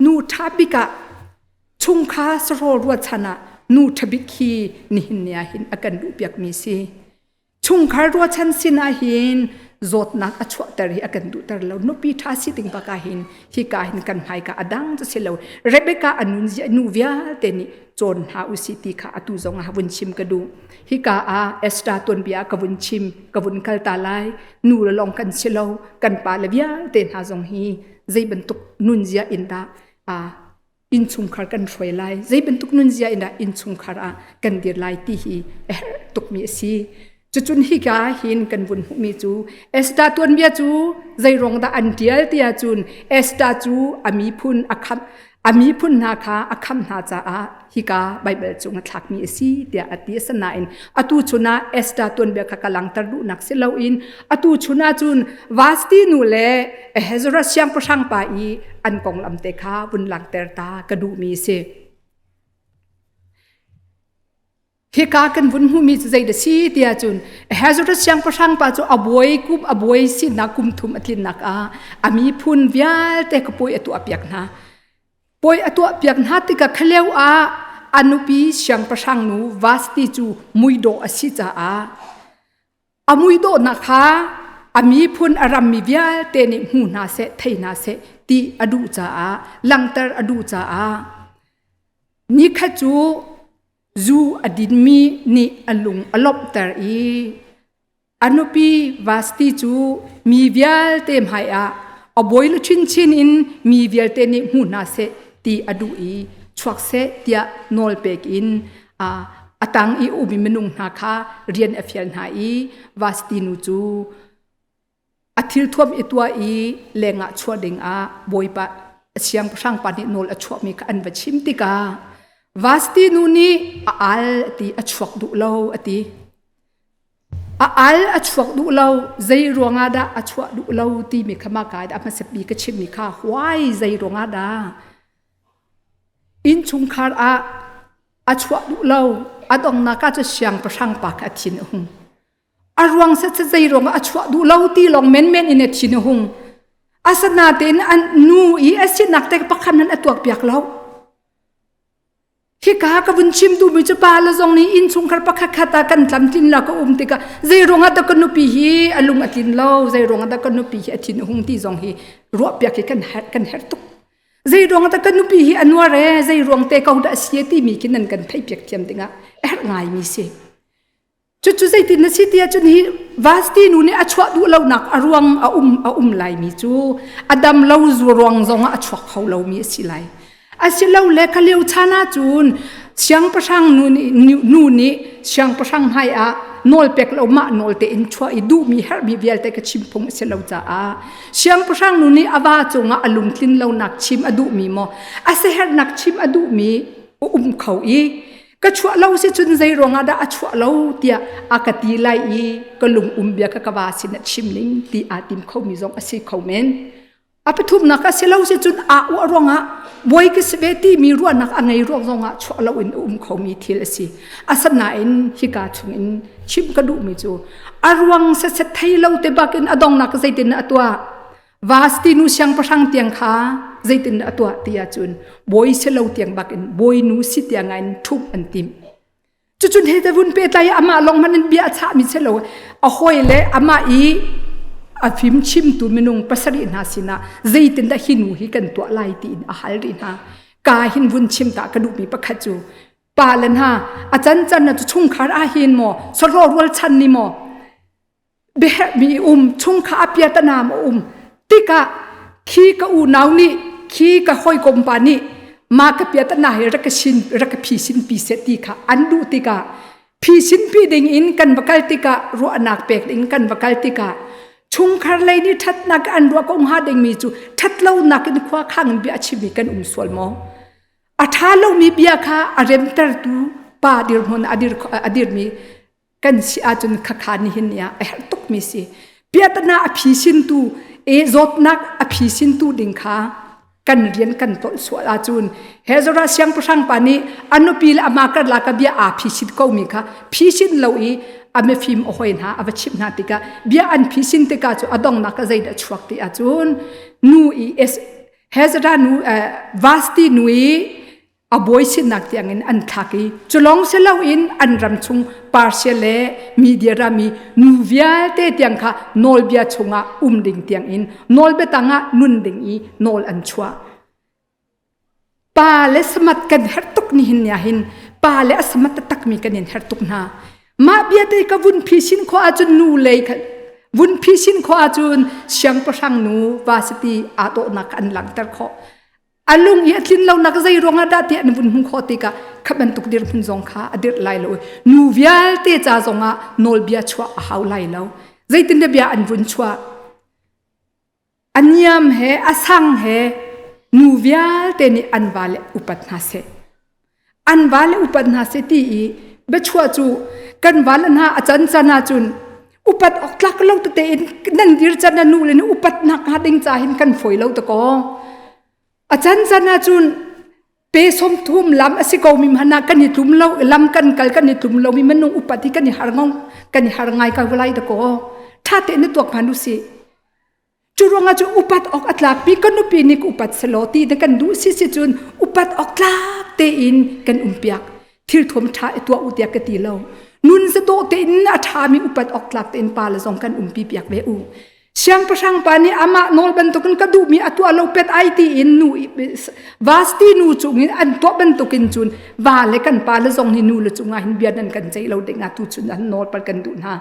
nu ṭha bik ah chungkha sahlawh rualchan ah nu ṭha bik hi nihin ni ah hin a kan duhpiakmi si. Chungkhar rualchan sin ah hin zawtnak a chuahter hi a kan duhter lo. Nupi ṭha si ding bak ah hin hika hin kan hmaika a dang cu si lo. Rebecca a nun nu vialte nih cawn hna usih ti kha atu zong ah vun chim ka duh. Hika ah Esther tuanbia ka vun chim, ka vun kal ta lai. Nu le lawng kan si lo, kan pa le vialte hna zong hi zei bantuk nunzia in dah innchungkhar kan hruai lai, zei bantuk nunzia in dah innchungkhar ah kan dir lai ti hi a herh tukmi a si. Cucun hika hin kan vun hmuhmi cu Esther tuanbia cu zei ruang dah an ṭial ti ahcun Esther cu a miphun a khamh a miphun hna kha a khamh hna caah hika Baibal cung a thlakmi a si tiah a ti. Asinain atu chun ah Esther tuanbia kha ka langhter duhnak si loin atu chun ah cun Vasti nu le Ahasuerus siangpahrang pa i an konglam te kha vun langhter ta ka duhmi a si. Hika kan vun hmuhmi cu zei dah si tiah cun Ahasuerus siangpahrang pa cu a buai kum a buai sinak kum thum a tlinnak ah a miphun vialte ka puai a tuahpiak hna. Puai a tuahpiak hna tikah khalio ah a nupi siangpahrang nu Vasti cu muidawh a si caah a muidawhnak kha a miphun a rammi vialte nih hmu hna seh thei hna seh ti a duh caah langhter a duh caah nikhat cu zu a dinmi nih a lung a lawmhter i a nupi Vasti cu mi vialte hmaiah a bawi lu chinchin in mi vialte nih hmu hna seh ti a duh i chuak seh tiah nawl pek in a tang i umi minung hna kha rian a fial hna i Vasti nu cu a thilthuam i tuah i lengah chuah dingah bawipa siangpahrang pa nih nawl a chuahmi kha an va chim tikah Vasti nu nih a al a ti a chuak duh lo a ti. A al a chuak duh lo zei ruangah dah a chuah duh lo timi kha mah ka a hmasa bik ka chimmi kha why zei ruangah dah innchungkhar ah a chuah duh lo. A donghnak ah cu siangpahrang pa kha a thin a hung. A ruang set set zei ruangah a chuah duh lo ti lawng menmen in a thin a hung. Asinain an nu i a sinak te pakhat nan a tuakpiak lo. Hika ka vun chim duhmi cu pa le zong nih innchungkhar pakhat khat ah kan tlamtlin la ka um tikah zei ruangah dah ka nupi hi a lung a tlin lo, zei ruangah dah ka nupi hi a thin a hung ti zong hi ruahpiak hi kan herh kan herh tuk. Zei ruang dah ka nupi hi a nuar e, zei ruang te ko dah a si timi khi nan kan theihpiak thiam dingah a herh ngaimi si. Cucu zeitin na si ti ahcun hi Vasti nu nih a chuah duh lonak a ruang a um a um laimi cu a dam lo ruang zongah a chuak kho lomi a si lai. Asilole kha lio chan ahcun siangpahrang nu nih, nu nih siangpahrang hmai ah nawl pek lo mah nawl tein chuah i duhmi herhmi vialte ka chim phung a si lo caah siangpahrang nu nih a va cungah a lungtlin lonak chim a duhmi maw a siaherhnak chim a duhmi a um kho i ka chuah lo si cun zei ruangah dah a chuah lo tiah a ka ti lai i ka lung um bia ka ka va sin a chim ning ti aa tim khomi zong a si kho men. A pathumnak a si lo si cun aa uah ruangah bawi ka si ve timi ruahnak a ngei ruang zongah chuah lo in a um khomi thil a si. Asinain hika chungin chim ka duhmi cu a ruang setset thei lo te bakin a dongnak zeitin a tuah Vasti nu siangpahrang tiang kha zeitin a tuah ti ahcun bawi si lo tiang bakin bawinu si tiang in ṭhumh an timh. Cucun he te vun pehtlai amah lawng hmanh in bia a chahmi si lo a hawi le amah i a fim chimtu minung pasarih hna sinah zeitindah hi nu hi kan tuah lai tiin a hal rih hna. Ka hin vun chim ta ka duhmi pakhat cu pa le hna a can can na cu chungkhar ah hin maw sahlawh rualchan ni maw biaherhmi um chungkha a piatanam a um tikah khi ka unau nih khi ka hawikom pa nih ma ka piatana hi rak ka sin rak ka phi sin pi seh ti kha an duh tikah phi sin pi ding in kan va kal tikah ruahnak pek ding kan va kal tikah chungkhar lei nih ṭhatnak an ruah ko hnga dingmi cu ṭhatlonak in khua khang in bia a chimmi kan um sual maw a ṭha lomi bia kha a remtertu pa dirhmun a dir a dirmi kan si ahcun khakha nihin ni ah a herh tukmi si piatana a phisintu e zawtnak a phisintu ding kha kan rian kan tolh sual ahcun Hezora siangpahrang pa nih a nupi le ama karlak a bia aa phisin komi kha phisin lo i a mifim a hoi hna a va chimh hna tikah bia an phisin tikah cu a donghnak a zeidah chuak ti ahcun nu i Hezra nu Vasti nu i a bawi sinak tiangin an thlak i culong si loin an ram chung Persia le Media ram i nu vialte tiang kha nawlbia chungah um ding tiangin nawlbia tangah nun ding i nawl an chuah. Pa le samat kan herh tuk nihin ni ahhin pa le a samat takmi kan in herh tuk hna. Mah bia te ka vun phisin khawh ahcun nu lei kha vun phisin khawh ahcun siangpahrang nu vasiti aa dawhnak an langhter khawh. A lung i a tlin lonak zei ruangah dah tiah an vun hmuh khawh tikah kha bantuk dirhmun zong kha a dirh lai lo i nu vialte ca zongah nawlbia chuah a hau lai lo. Zeitindah bia an vun chuah? A niam he a sang he nu vialte nih an vale upat hna seh. An vale upat hna seh ti i biachuah cu kan vale hna a can can ahcun upat awk tlak lo tete in nan dir can a nu le nu upat nak hnga ding ca hin kan fawi lo ta kaw a can can ahcun pe som thum lam a si ko mi hmanh ah kan i tlum lo lam kan kal kan i tlum lo mi minung upat hi kan i har ngong kan i har ngai ko lai da kaw tha te na tuak hman u si Cu ruangah cu upat awk a tlakmi ka nupi nih ka upat selaw ti na kan duh si si cun upat awk tlak tein kan umpiak. Thil thuam ṭha i tuah u tiah ka ti lo. Nun zadawh tein a ṭhami upat awk tlak tein pa le zong kan umpi piak ve u. Siangpahrang pa nih amah nawl bantukin ka duhmi a tuah lo pet ai tiin nu Vasti nu cungin an tuah bantukin cun va le kan pa le zong nih nu le cungah hin bia nan kan ceih lo dingah tu cun an nawl pal kan duh hna.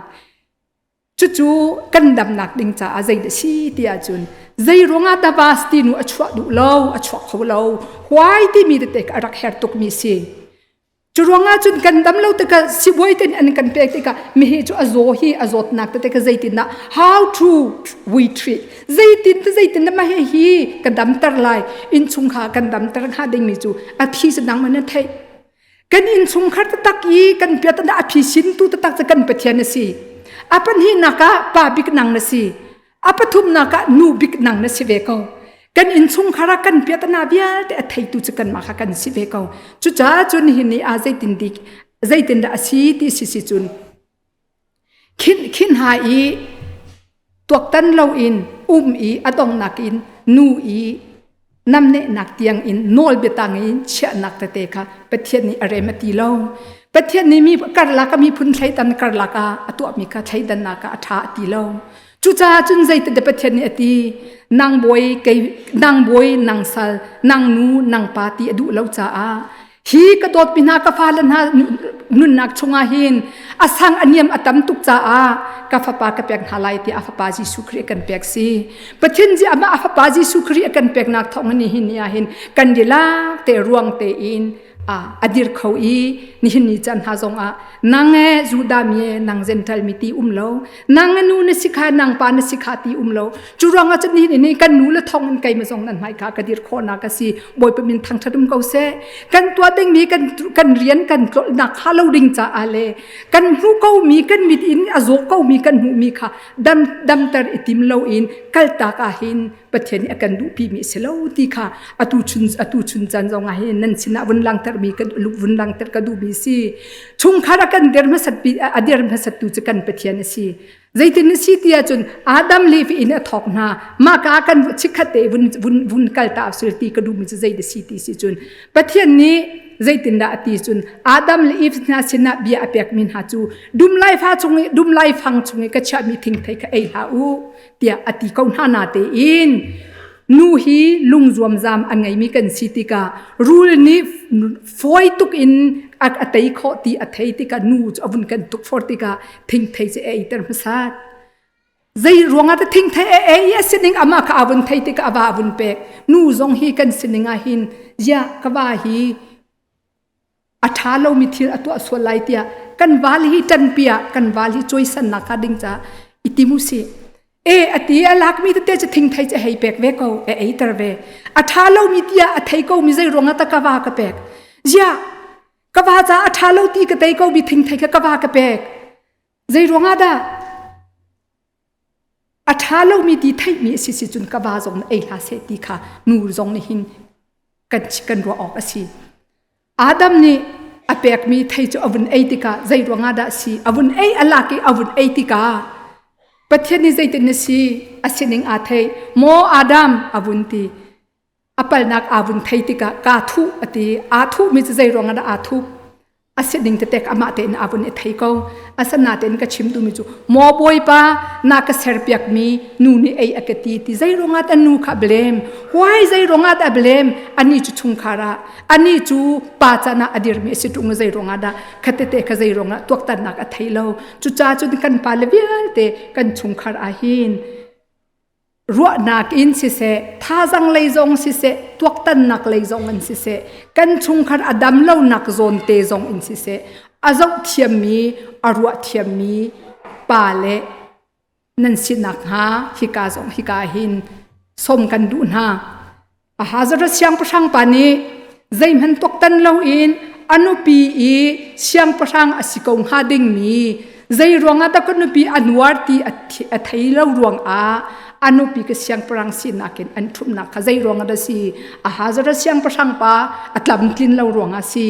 Cucu kan damnak ding caah zeidah si ti ahcun zei ruangah dah Vasti nu a chuah duh lo, a chuak kho lo, why timi tete a rak her tukmi si. Cu ruangah cun kan dam lo tikah sibawi te nih an kan pek tikah mihi cu a zaw hi a zawtnak tete ka zeitin dah how to we treat zeitin te zeitin dah mah hi ka damter lai innchungkhar kan damter hnga dingmi cu a phi cu nangmah na theih Kan innchungkhar taktak i kan piat a phisintu taktak cu kan Pathian a si. A pahnihnak ah pa bik nang na si. A pathumnak ah nu bik nang na si ve ko. Kan innchungkhar ah kan piatana vialte a theitu cu kanmah kha kan si ve ko. Cucaah cun nihin ni ah zeitin dik Zeitindah a si ti si si cun khin khin ha i tuaktan loin um i a dongnak in nu i namnehnak tiang in nawl biatang in chiahnak tete kha Pathian nih a rem a ti lo. Pathian nih mi karlak ah miphun thleidan karlak ah a tuahmi kha thleidannak ah a ṭha a ti lo. Cucaah cun zeitindah Pathian nih a ti? Nang bawi kei nang bawi nang sal nang nu nang pa ti a duh lo caah hi ka dawtmi hna ka fale hna nunnak chungah hin a sang a niam a tam tuk caah ka fapa ka pek hna lai tiah a fapa Jesuh Khrih kan pek si. Pathian zi amah a fapa Jesuh Khrih a kan peknak thawng ni hin ni ah hin kan dilak te ruang tein a dir kho i nihin ni caan hna zongah nang e Judah mi e nang Gentile mi ti um lo nang e nu na si kha nang pa na si kha ti um lo cu ruangah cun nihin ni kan nu le thong in keima zong nan hmai kha ka dir khawhnak a si Bawipa min thangṭhat um ko seh kan tuah dingmi kan kan rian kan tlolhnak kha lo ding caah le kan hmuh ko mi kan mit in a zaw ko mi kan hmuh mi kha dam damter i tim lo in kaltak ah hin Pathian nih a kan duhpi mi si lo ti kha atu chun atu chun caan zong ah hin nan sinah vun langter mi kan vun langter ka duh mi si chungkhar a kan dir hmasat pi a dir hmasat tu cu kan Pathian a si zeitin a si ti ahcun Adam le Eve in a thawk hna mah ka kan chikkhat te vun vun vun kal ta sul ti ka duh mi cu zei da si ti si cun Pathian nih zeitindah a ti cun Adam le Eve hna sinah bia a pek mi hna cu dum lai fa chung i dum lai fang chung i ka chiahmi thingthei kha ei hlah u tiah a ti ko hna na tein nu hi lung zuamzam a ngeimi kan si tikah rul nih fawi tuk in a tei khawh ti a thei tikah nu cu a vun kan tuk for tikah thingthei cu a eiter hmasat zei ruangah ta thingthei a ei a sining amah kha a vun thei tikah a va a vun pek nu zong hi kan sining ah hin ya ka va hi a ṭha lomi thil a tuah sual lai tiah kan val hi ṭanpi ah kan val hi cawisannak kha ding caah i tim u sih. E a ti a lakmi tete cu thingthei cu hei pek ve ko a eiter ve. A ṭha lomi tiah a thei ko mi zei ruangah ta ka va ka pek. Ziah ka va ca a ṭha lo ti ka tei ko mi thingthei kha ka va ka pek. Zei ruangah dah a ṭha lomi ti theihmi a si si cun ka va zong nih ei hlah seh ti kha nu zong nih hin kan kan ruah awk a si. Adam nih a pekmi thei cu a vun ei tikah zei ruangah dah si a vun ei a lak i a vun ei tikah Pathian nih zeitin na si a sining aa thei maw Adam a vun ti a palnak aa vun thei tikah kaa thuh a ti aa thuhmi cu zei ruangah dah aa thuh a sining tetek amah tein aa vun i thei ko asanatein ka chim duhmi cu maw bawipa na ka serpiakmi nu nih ei a ka ti ti zei ruangah dah nu kha blame why zei ruangah dah blame ani cu chungkhar ah ani cu pa can ah a dirmi a si ṭung zei ruangah dah khatete kha zei ruangah tuaktannak a thei lo cucaah cun kan pale vialte kan chungkhar ah hin ruahnak in siseh thazang lei zong siseh tuaktannak lei zong in siseh kan chungkhar a dam lonak zawn te zong in siseh a zoh thiammi a ruah thiammi pa le nan sinak hnga hika zong hika hin som kan duh hna Ahazara siangpahrang pa nih zeihmanh tuaktan loin a nupi i siangpahrang a si ko hnga dingmi zei ruangah dah ka nupi a nuar ti a thei lo ruangah a nupi ka siangpahrang sinak in an ṭhumhnak kha zei ruangah dah si Ahazara siangpahrang pa a tlamtlin lo ruangah si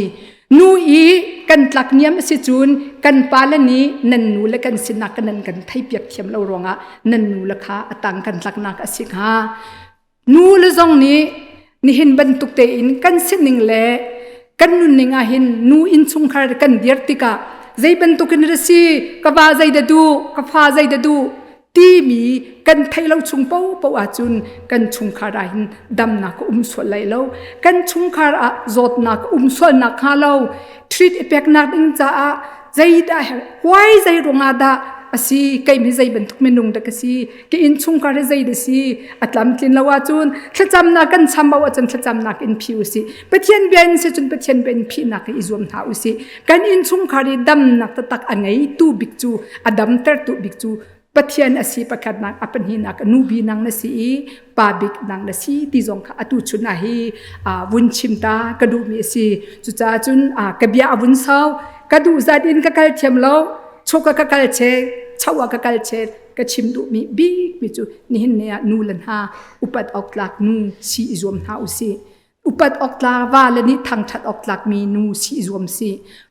nu i kan tlak niam a si cun kan pale nih nan nu le kan sinak nan kan theipiak thiam lo ruangah nan nu le kha a tang kan tlaknak a si hnga Nu le zong nih nihin bantuk tein kan sining le kan nunning ah hin nu innchungkhar kan dir tikah zei bantukin ra si ka va zei dah duh ka fa zei dah duh timi kan theih lo chung paohpaoh ahcun kan chungkhar ah hin damnak a um sual lai lo kan chungkhar ah zawtnak a um sual nak hnga lo treat i peknak ding caah zeidah herh why zei ruangah dah a si kei mi zei bantuk minung dah ka si ka innchungkhar hi zei dah si a tlamtlin lo ahcun thlacamnak kan cham lo ahcun thlacamnak in phi usih Pathian bia in si cun Pathian bia in phihnak i zuam hna usih kan innchungkhar i damnak taktak a ngeitu bik cu a damtertu bik cu Pathian a si pakhatnak a pahnihnak nu bi nang na si i pa bik nang na si ti zong kha atu chun ah hi vun chim ta ka duhmi a si cucaah cun ka bia a vun sau ka duh zat in ka kal thiam lo chok ah ka kal che cho ah ka kal che ka chim duhmi bikmi cu nihin ni ah nu le hna upat awk tlak nu si i zuam hna usih. Upat awk tlak vale nih thangṭhat awk tlakmi nu si i zuam si.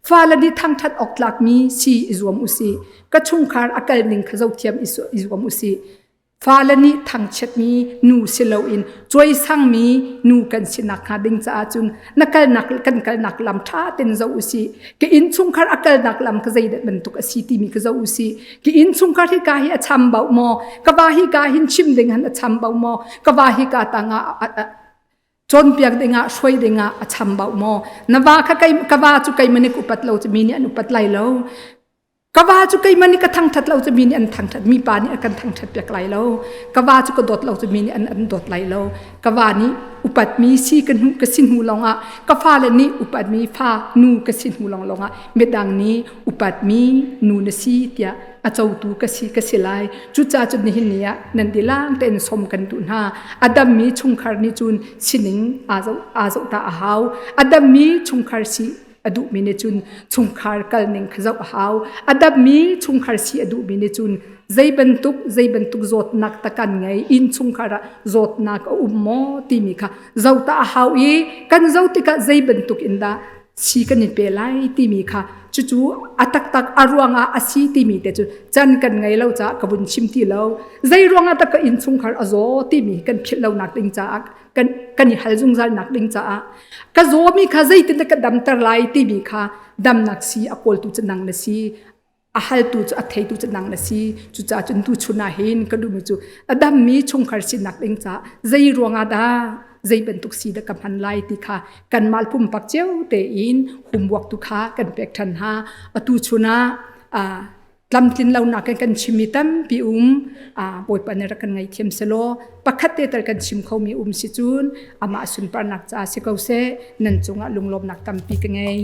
Fale nih thangṭhat awk tlakmi si i zuam u si. Ka chungkhar a kal ning kha zohthiam i zuam u si. Fale nih thangchiatmi nu si loin cuaisangmi nu kan si nakhnga ding caah cun na kalnak kan kalnak lam ṭha ten zoh u sih. Ka innchungkhar a kalnak lam ka zeidah bantuk a si timi ka zoh u sih. Ka innchungkhar hi ka hi a chambau maw? Ka va hi ka hin chim ding han a chambau maw? Ka va hi ka tangah cawnpiak dingah hruai dingah a chambau maw? Na va kha kei ka va cu keimah nih upat lo cu mi nih an upat lai lo. Ka va cu keimah nih ka thangṭhat lo cu mi nih an thangṭhat mi pa nih a kan thangṭhat piak lai lo. Ka va cu ka dawt lo cu mi nih an an dawt lai lo. Ka va nih upatmi si ka hnu ka si hnu lawngah ka fale nih upatmi fa nu ka si hnu lawng lawngah midang nih upatmi nu na si tiah a cotu ka si ka si lai. Cucaah cun nihin ni ah nan dilang tein som kan duh hna. A dammi chungkhar nih cun sining aa zoh aa zoh ta a hau. A dammi chungkhar si a duhmi nih cun chungkhar kalning kha zoh a hau. A dammi chungkhar si a duhmi nih cun zei bantuk zei bantuk zawtnak ta kan ngei inn chungkhar ah zawtnak a um maw timi kha zoh ta a hau i kan zoh tikah zei bantuk in dah si kan i pe lai timi kha cucu a taktak a ruangah a si timi te cu can kan ngei lo caah ka vun chim ti lo. Zei ruangah dah ka innchungkhar a zaw timi kan philh lonak ding caah kan kan i hal zungzal nak ding caah ka zawmi kha zeitin dah ka damter lai timi kha damnak si a kawltu cu nang na si, a haltu cu a theitu cu nang na si. Cucaah cun tu chun ah hin ka duhmi cu a dammi chungkhar sinak ding caah zei ruangah dah zei bantuk si dah ka hman lai ti kha kanmah pumpak cio tein homework tu kha kan pek ṭhan hna. Atu chun ah tlamtlin lonak in kan chimmi tampi um. Bawipa nih rak kan ngaihthiam selaw pakhat te tal kan chim khomi um si cun amah sunparnak caah si ko seh. Nan cungah lunglawmnak tampi ka ngei.